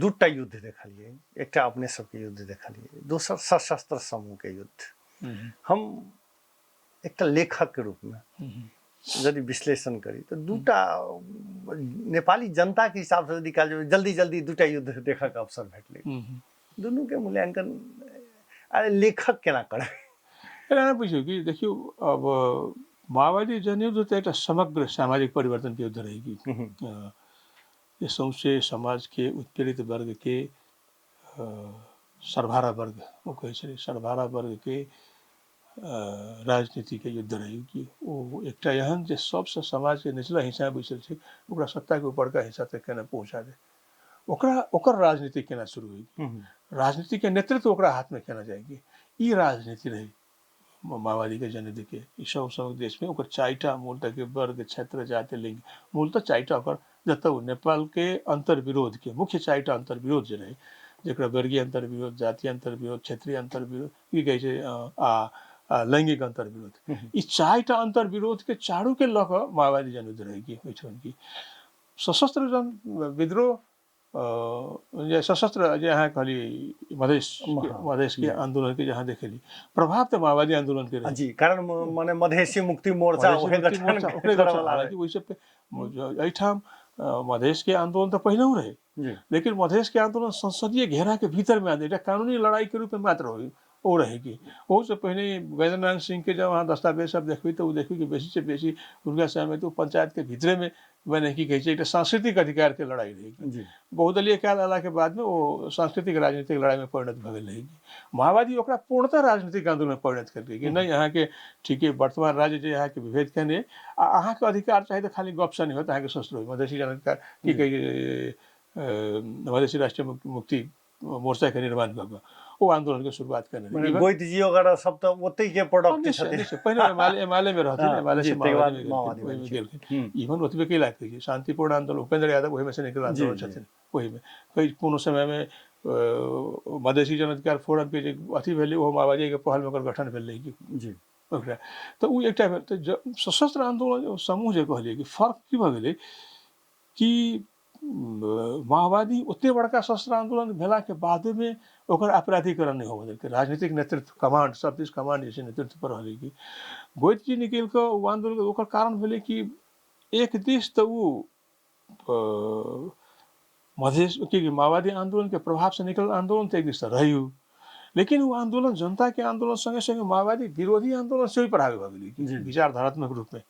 दूटा युद्ध देखलियै। एकटा अपने सबके युद्ध देखलियै, दोसर सशस्त्र समूहके युद्ध। हम एकटा लेखकके रूपमे यदि विश्लेषण करी तऽ दूटा नेपाली जनताके हिसाबसँ यदि कहल जाय, जल्दी जल्दी दूटा युद्ध देखऽके अवसर भेटलै, दुनूके मूल्यांकन लेखक केना करबै? एना बुझियौ कि देखियौ, अब माओवादी जनयुद्ध तऽ एकटा समग्र सामाजिक परिवर्तनके युद्ध रहै कि जे सौंसे समाजके उत्पीड़ित वर्गके, सर्वहारा वर्ग ओ कहै छलै, सर्वहारा वर्गके राजनीतिके युद्ध रहै कि ओ एकटा एहन जे सबसँ समाजके निचला हिस्सा बैसल छै, ओकरा सत्ताके उपरका हिस्सा तक केना पहुँचा दे, ओकरा ओकर राजनीति केना शुरू होइ, राजनीतिके नेतृत्व ओकरा हाथमे केना जाएगी, ई राजनीति रहै माओवादीके जनयुद्धके। ई सब सब देशमे ओकर चारिटा मूलतः के वर्ग, क्षेत्र, जाति, लिंग, मूलतः चारिटा ओकर जतऽ ओ नेपालके अन्तर्विरोधके मुख्य चारिटा अन्तर्विरोध जे रहै, जकरा वर्गीय अन्तर्विरोध, जातीय अन्तर्विरोध, क्षेत्रीय अन्तर्विरोध की कहै छै आ लैंगिक अन्तर्विरोध, ई चारिटा अन्तर्विरोधके चारूके लऽ कऽ माओवादी जनयुद्ध रहै कि ओहिठाम की सशस्त्र जन विद्रोह जे सशस्त्र जे अहाँ कहली मधेश मधेशके आंदोलन के जहाँ देखेली प्रभाव तऽ माओवादी आंदोलन के रहे जी, कारण माने मधेसी मुक्ति मोर्चा ओहे गठन, ओकरे गठन। हालांकि ओहिसँ एहिठाम मधेश के आंदोलन तऽ पहिनहु रहे, लेकिन मधेश के आंदोलन संसदीय घेरा के भीतर में एकटा कानूनी लड़ाई के रूप में मात्र हो ओ रहै कि ओहूसँ पहिने गजेन्द्र नारायण सिंहके जब अहाँ दस्तावेज सब देखबै तऽ ओ देखबै कि बेसीसँ बेसी हुनका समयमे तऽ ओ पंचायतके भीतरेमे मने की कहै छै एकटा सांस्कृतिक अधिकारके लड़ाइ रहै। बहुदलीय काल अयलाके बादमे ओ सांस्कृतिक राजनीतिक लड़ाइमे परिणत भऽ गेल रहै। माओवादी ओकरा पूर्णतः राजनीतिक आन्दोलनमे परिणत केलकै कि नहि, अहाँके ठीके वर्तमान राज्य जे अहाँके विभेद केने आ अहाँके अधिकार चाही तऽ खाली गपसँ नहि होत, अहाँके शस्त्र होय। मधेसी जन की कहै मधेसी राष्ट्रीय मुक्ति मोर्चाके निर्माण कऽ कऽ ओ आन्दोलनके शुरुआत केने रहै। गोइत जी वगैरह सब तऽ ओतहि के प्रोडक्ट छथिन। पहिने एमाले मे रहथिन, एमाले से माओवादी मे गेलखिन। इवन ओतबे के लायक छै शांतिपूर्ण आन्दोलन, उपेंद्र यादव ओहिमे से निकल आन्दोलन छथिन। ओहिमे कई कोनो समयमे मधेसी जन अधिकार फोरम के जे अथी भेलै, ओहो माओवादी के पहलमे ओकर गठन भेल रहै कि जी ओकरा तऽ ओ एकटा भेल। तऽ सशस्त्र आन्दोलन समूह जे कहलियै कि फर्क की भऽ गेलै कि माओवादी ओते बड़का सशस्त्र आन्दोलन भेलाके बादोमे ओकर अपराधीकरण नहि होबऽ देलकै। राजनीतिक नेतृत्व कमांड सब दिस कमांड जे छै नेतृत्व पर रहलै कि गोइत जी निकलि कऽ ओ आन्दोलन, ओकर कारण भेलै कि एक दिस तऽ ओ मधेश की माओवादी आन्दोलनके प्रभावसँ निकलल आन्दोलन तऽ एक दिस तऽ रहै, लेकिन ओ आन्दोलन जनताके आन्दोलन सङ्गे सङ्गे माओवादी विरोधी आन्दोलन सेहो प्रभावी भऽ गेलै विचारधारात्मक रूपमे।